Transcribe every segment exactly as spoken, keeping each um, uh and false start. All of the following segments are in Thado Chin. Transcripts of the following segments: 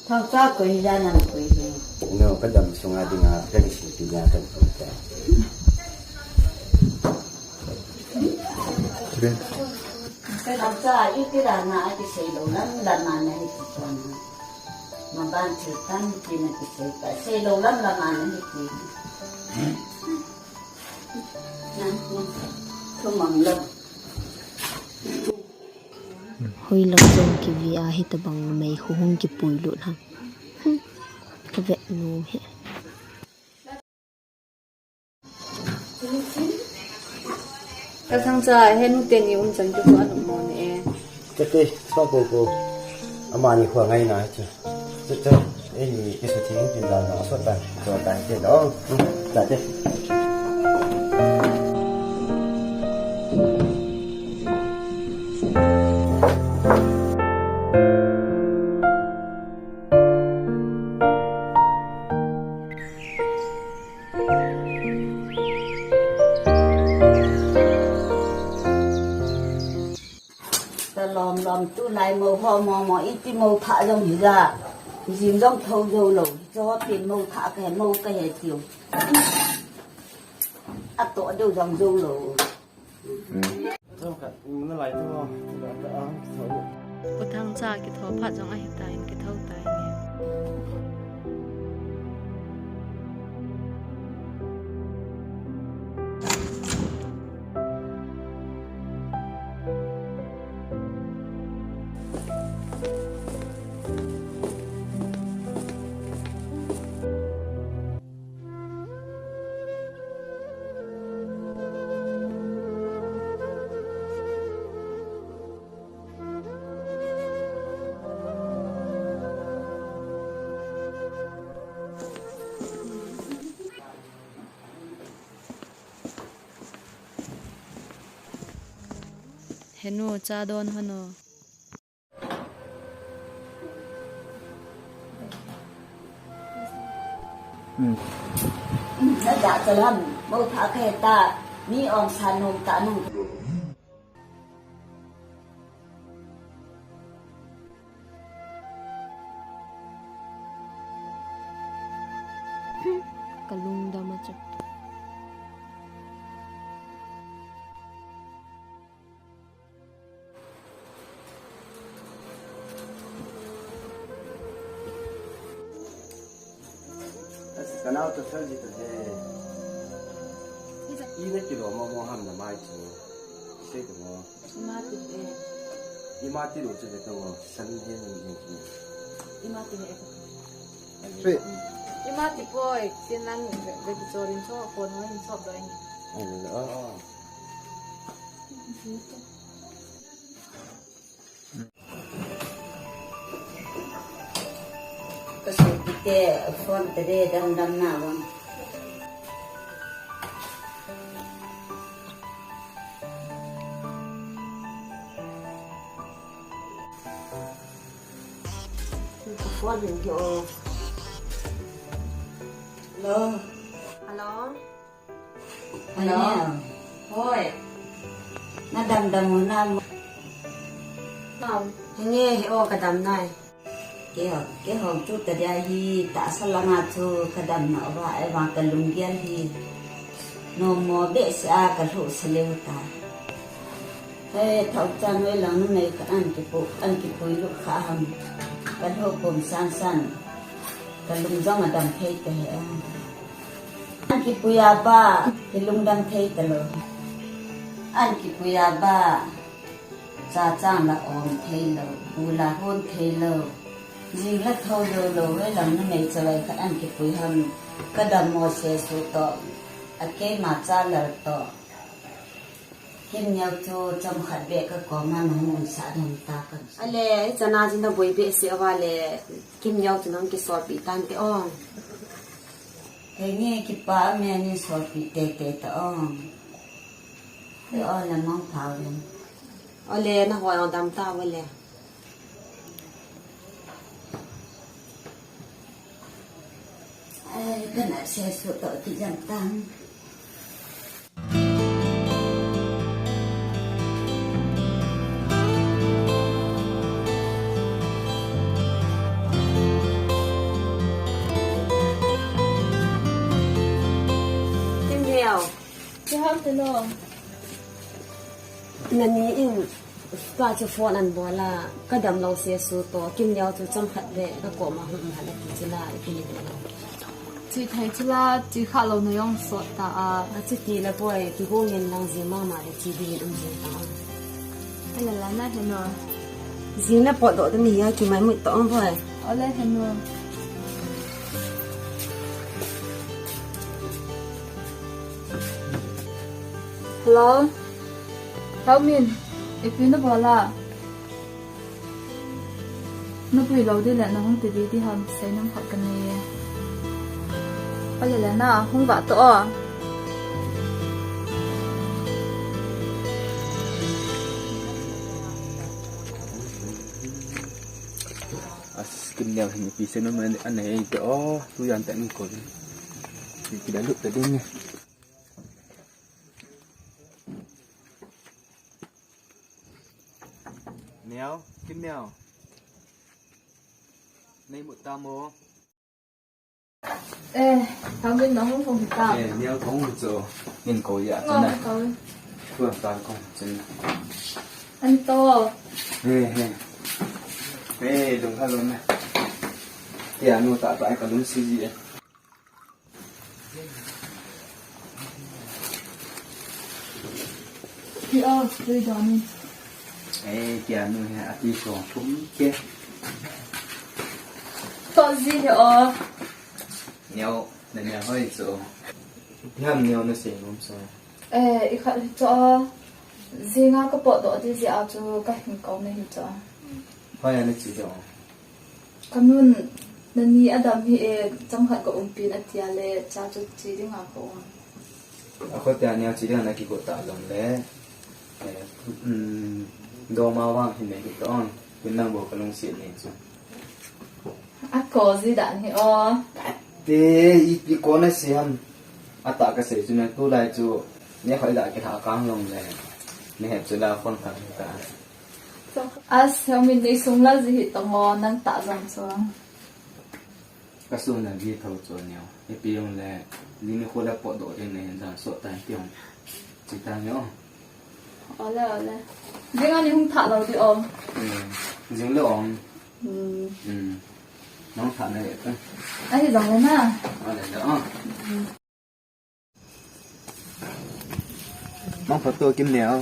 Thangcha koi hija nang koi hi. No, ka dam sunga dinga, ka kiseipeh dinga ka koi ta. Thangcha, iti dan a kisei lou lam lam a nahi ti chuan. Maban thil tampi nakisei ta, sei lou lam lam a nahi ti. Thumang lou. Hoilou jong kive a hitabang numei khu hung kipui lut ham. Hmm. Ka vet nom e. Ka Thangcha, he nu teni um chan chu chu a nung mo ne e. Tete, so ko ko. Amani khu ngai na chu. Tete, eini kisutheng tin dan na so ta. So ta te lo. Hmm, ta te. Ta lom lom, tunai mo ho mo mo, iti mo pha jong hi ja. Jing jong tho jou lou. Cho tin mo pha ka he, mo ka he tiu. A to deu jong jou lou. Pu Thangcha kitho phat jong ahi tan, kitho tan. He nu, cha don hon o. Hmm. Na ja cha lam, mo pha ka he ta, mi ong sa nom ta nung. Ka lungdam a chu. Ka nao ta sal ji ta he. I na kilo mo mo ham na mai chu. Sei ko mo. Ima ti e. Ima ti lo chu de ko mo. San he ni ni chu. Ima ti e. Sweet. Ima ti poi, sin lang de de chorin cho ko no in chop do in. Ai lo. Oh, oh. Ka sopite phone te de dam dam na vang. Ka phone hin ke o. Hello. Hello. Hello. Hello. Hoi. Na dam dam u nam? Nam. Henge he o ka dam nai. Keiho, keiho chu ta dia hi tahsa langa chu ka dam na va, e va ka lunggel hi. Nom mo behseh a ka lhuh sa leu ta. Hei, Thangcha, noi lang numei khat an kipu, an kipui lut kha ham. Ka lhuh pum san san. Ka lung jong a dam thei ta he a. An kipui a ba, ki lungdam thei ta lou. An kipui a ba, cha chang la om thei lou, bu la hon thei lou. Jing la tho lou lou, hoi lang numei chavai khat an kipui ham. Ka dam mo se su to, a keima cha lal to. Kim Neo chu chomkhat beh ka koma nahung umsah ding ta kan. Ale, hichana chu naboi behseh uva le, Kim Neo chu nahung kisolpeh tante o. Henge, kipa a me ni solpeh teitei ta o. He o le mong phau le. O le, nahoi o dam ta uva le. Ai, kana se su to ti jam tang. Hello. Nani in, tua chu phone an bol a, ka damlou se su to, Kimneo chu chomkhat le ka koma hung um hale ti chu la, ipi ni lo. Che thei chu la, che kha lou na jong sot ta a. A che ti le boi, kigong in lang jing mama le che ding in um jing ta. Ala la na he no. Jing le potdoh ding ahi a, kimai mut ta ong boi. Ole he no. Hello. Taumin, ipi na bol a? Na pui lou ding le na hung ti ding ti ham seinom khat ka nei e. Ole le na, hung vah to o. As, Kimneo hin ipi seinom anei te o, tu jan te ni ko. Ki, ki da lut te ding ni. Neo, Kimneo. Nei mut ta mo. Eh, Taumin na hung hung ta. Eh, Neo hung chu. Min ko ya ta na. Ko. Tuan ta ko chun. An to. Eh, eh. Eh, lung ha lung na. Ya nu ta ta ka lung si ji e. Ki o, tui doni. Eh, kia nu he, ati so, thum ke. To ji he o. Neo, na neo hoi so. Ham neo na se nom so. Eh, i khat hi cho. Jinga ka potdoh ding jeh a chu ka hin ko na hi cho. Hoi a na chi jo. Ka nun, nani a dam hi e, chomkhat ka umpi in ati a le, cha chu che ding a ka um. A khote a nia che ding a na kigot ta jong le, eh, um, doma vang hin nei hih ta ong, tun nang bou ka lungset nei chu. A ko ji dan hi o. Te, ipi ko na sei ham. A ta ka sei chu na tulai chu, ne khoi da kilha kang jong le, ne hep chu la phone kang ta. As, Xiaomi nei sung la ji hi tong o, nang ta jong chuang. Ka sung na ji tho chuang neo. Ipi jong le, ni ni khu la potdoh ding nei hin jang so tan ti jong. Chi ta neo. Ole, ole. Jing ani hung tha lou di om. Hmm. Jing le om. Hmm. Hmm. Nang tha na le ta. Ahi jong le na. Ole le o. Hmm. Mangpha to Kimneo.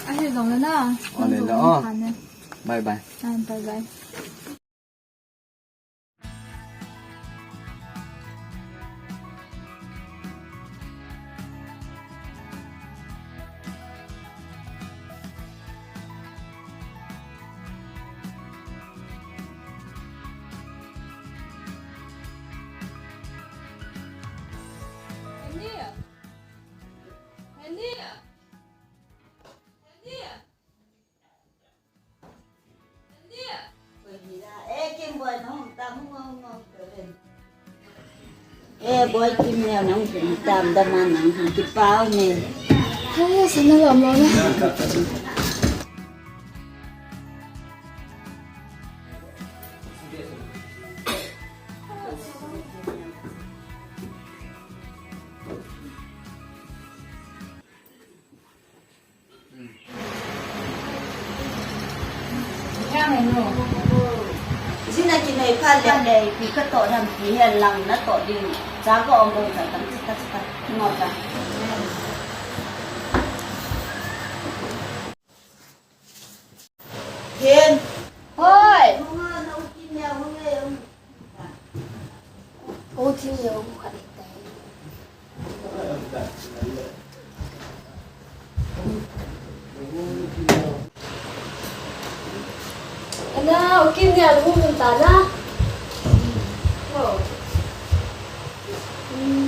Ahi jong le na. Ole le o. Bye bye. Ah, bye bye. Eh, Boi Kimneo nang hung tam da ma nang hung kipau ne. Hai, sana lo mo na. Jina kinei pha le le, pi ka toh dam, pi he lang na toh ding. Cha ko ong dong cha tam cha cha cha. Ngo cha. Hen. Hoi. Ko thil leo khat hita. Ana, o Kimneo lu mun ta na. Ko. Hmm.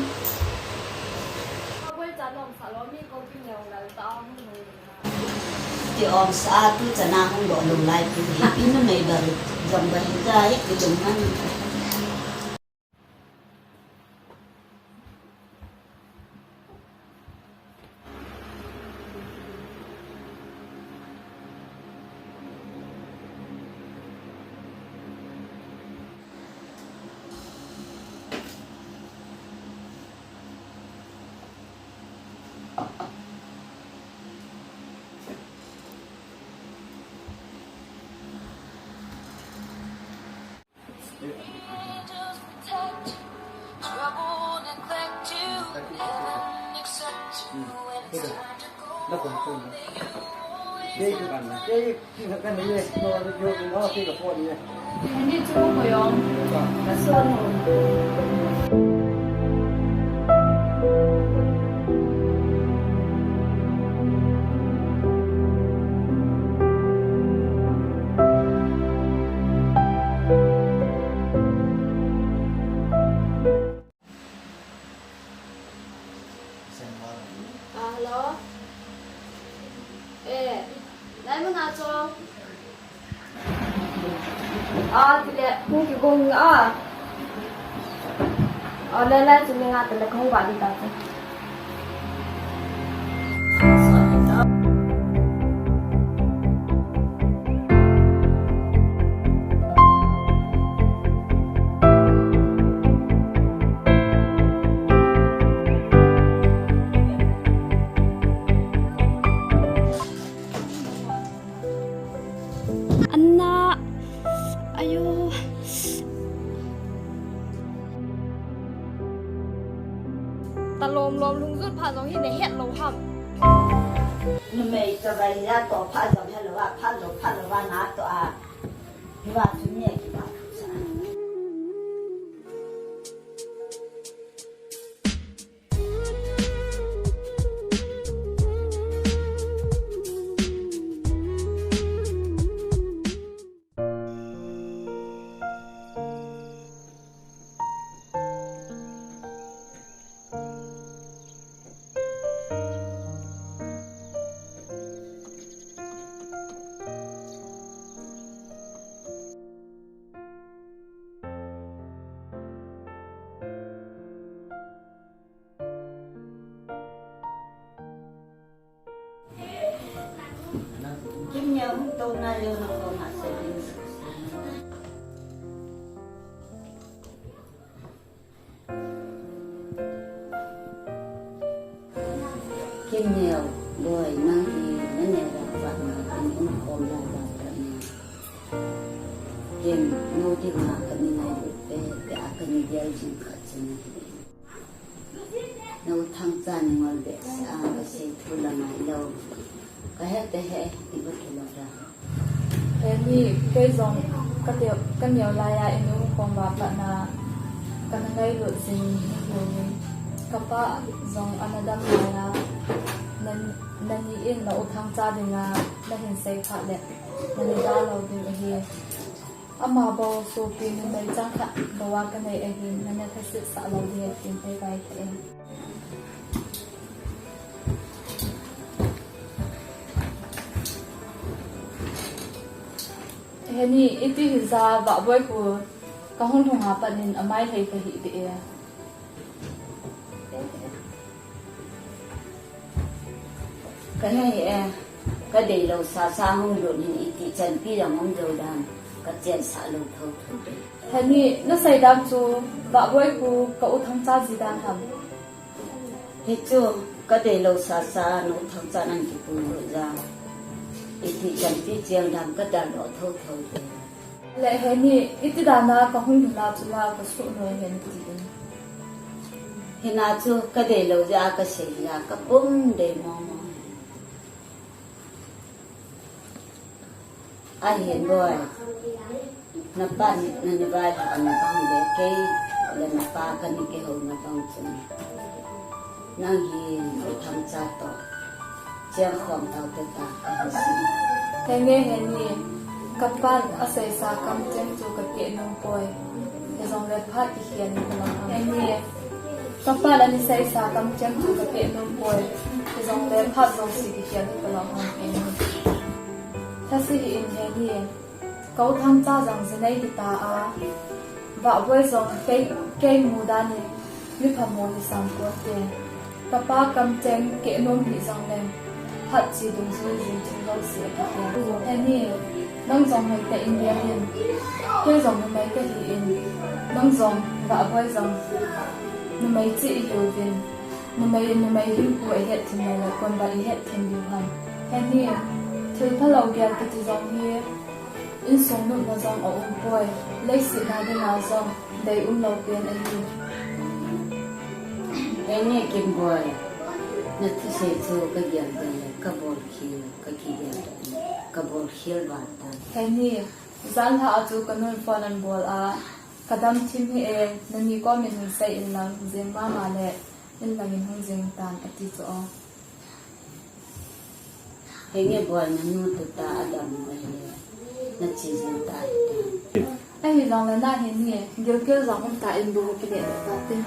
Ko cha nom sa lo mi ko Kimneo la ta hung hung. Ti om sa tu chana hung doh lou lai pi hi, pi numei ba jong ba hi ta hi, ti lung man. Ah, hello. Eh, nai mana cho. Ah, tile, hung kigong a. Ah, le, le, chini nga tile, kahung ba di ta che. Anna, ayo. Talom lom lung jut pha jong hi na het lo ham. Numei ka vai ya to pha jong hello a pha lo pha lo va na to a. Hi va chu ni ki va chu sa. Kim Neo hung tou na leo na koma se. Kim Neo, boi, nang hi na neo va va na, in um khom la va va na. Kim, nu dinga kani ngailut pe, pe a kani gel jing khat chu na hi. Na u Thangcha ni ngol behseh a, ka sei thu la ngai lou. Ka he te he, ti ba thu la da. He ni, kei jong ka te, ka neo lai a, in um khom va va na, ka na ngailut jing hi lou ni. Ka pa jong ana dam lai a, na, na ni in na u Thangcha dinga, na hin sei pha le, na ni da lou ding ahi. Ama bou sopi numei chang khat bou a ka nei ahin, na na thasitsah lou ding ahi tin ei vai kha e. He ni, iti hi ja Vahboi khu ka hung lhung a pat in amai lhei ka hi ding e. Ka he e, ka deilou sasa hung lut hin iti chanpi jong um jou dan, ka chensah lou thotho. He ni, na sei dan chu, Vahboi khu ka u Thangcha ji dan ham? Hichu, ka deilou sasa, na u Thangcha nang kipui lut ja. Iti chanpi chiang dan ka daldoh thotho te. Le he ni, iti dan a ka hung lhun a chu la ka suh noi hen ti in. Hina chu ka deilou jeh a ka sei a ka pum dei mong mong. Ahin boi. Na pa ni, na ni vai la na bang le kei, le na pa ka ni kihou na bang chun. Nang hi Thangcha toh cheng khom tau te ta ka hi si. He nge he ni, ka pan a seisa kamcheng chu ka keh nom poi. Hijongle phat kikhel hi ka lou ham? He ni, ka pan a ni seisa kamcheng chu ka keh nom poi. Hijongle phat jouse kikhel hi ka lou ham? He ni. Thase hih in he ni. Ka u Thangcha jong ji nei hita a, Vahboi jong kei, kei mu dan in mi phamo hi sam pon te. Ka pa kamcheng keh nom hih jongleng, phat chi dungjui jing thil jouse akikhel. He ni, nang jong hoitah in gel in, kei jong numei ka hi in, nang jong Vahboi jong numei cheh i hiuvin, numei in numei hinpu i het them le, kon ba i het them diu ham? He ni, thil phalou gel kiti jong hi, Insung nopna jong aum poi. Leiset na dinga jong dei umlou pen ahi. Henge Kimboi, nathusei chu kagel ding le kabol khel, kakigel ding le kabol khel val tan. Henge, janhi a chu kanun phone anabol a, kadam thim hih e, nani kom in hung sei inlang, jeng mama le inlang in hung jeng tan ati chu o. Henge Boi, nanu tuta adam ahile, nache jing ta hita. Ahi jongle nahin, gilkel jong umta in bu kile ta te.